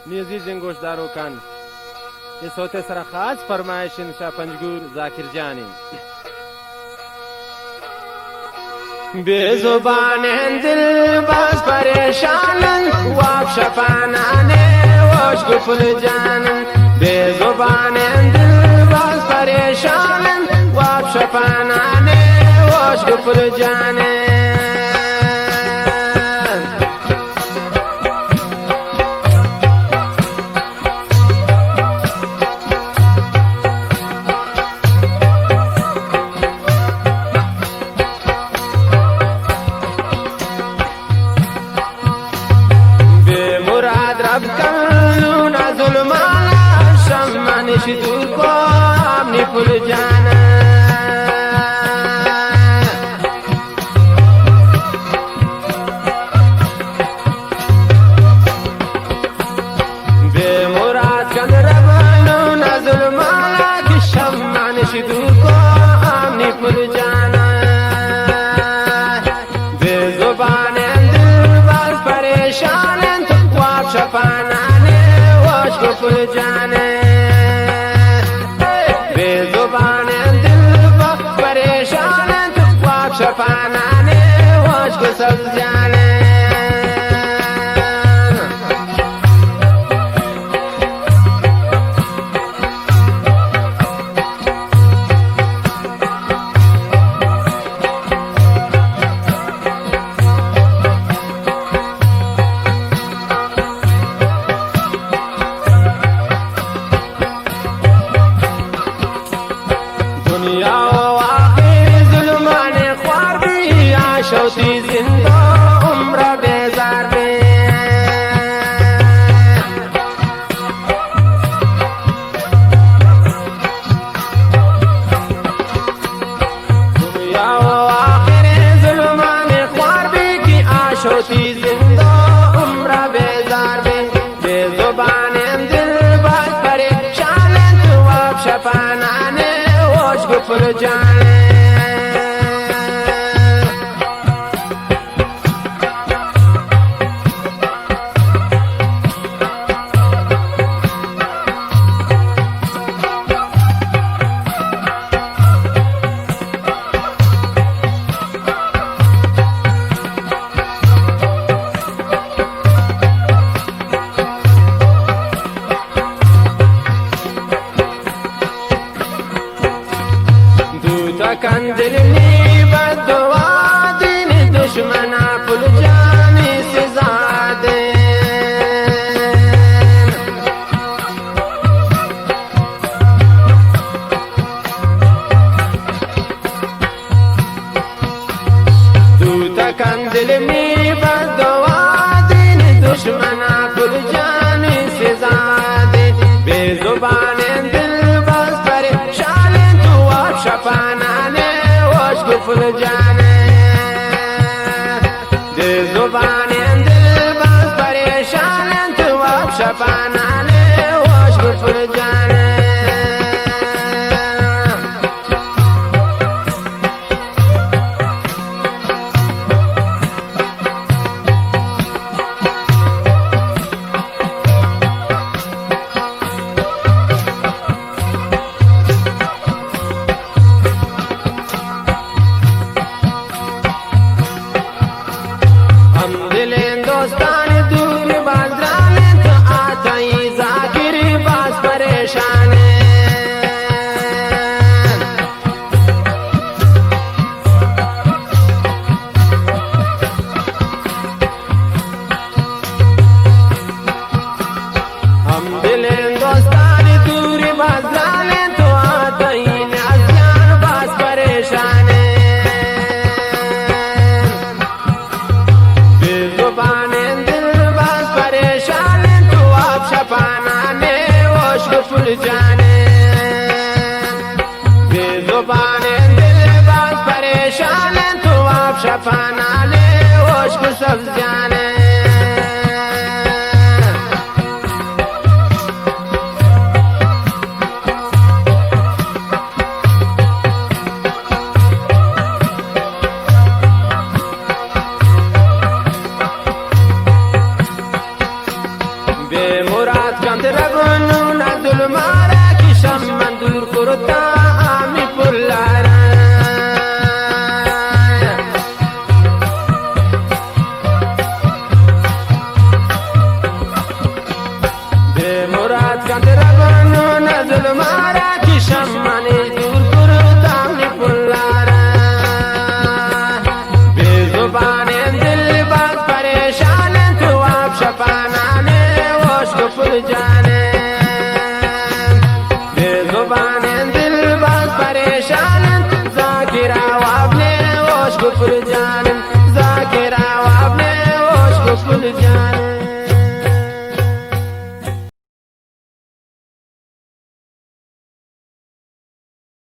نی عزیزیں گوشداروکاں، اے سوت ءِ سرا خاص فرمائش انت شاہ پنجگور ذاکر جان ءِ۔ بے زبانیں دل باز پریشان انت، واب شپانانے وش گپل جان انت۔ بے زبانیں دل باز پریشان انت، واب شپانانے وش گپل جان انت۔ بے مراد رب کن نون ظلمانا، شمانش دور کو آمنی پل جانا۔ بے مراد کن رب نون ظلمانا، کہ شمانش دور کو آمنی پل جانا۔ بے زبانیں دل باز پریشان انت، واب شپانانے وش گپل جانے۔ بے زبانیں دل باز پریشان انت، واب شپانانے وش گپل جانے۔ دنیا و آخر ظلمان خوار بی، آشوتی زندہ عمر بیزار بی۔ دنیا و آخر ظلمان خوار بی، کہ آشوتی زندہ عمر بیزار بی۔ بے زبانیں دل باز پریشان انت، واب شپانانے وش گپل جانے۔ دوتا کن دل نی بددعا دین، دشمنا پل جانی سزا دین۔ دوتا کن دل نی بددعا دین، دشمنا پل جانی سزا دین۔ بے زبانیں دل باز پریشان انت، واب شپانانے وش گپل جانے۔ بے زبانیں دل باز پریشان انت، واب شپانانے وش گپل جانے۔ کنت رب نون ظلمارا، کشم من دور کرتا آمی پلارا. بے مراد کنت رب نون ظلمارا، کشم من دور کرتا آمی پلارا. بے زبانیں دل باز پریشان انت، واب شپانانے وشک پر جانے. بے زبانیں دل باز پریشان انت، ذاکرا واب نے وشک پر جانے.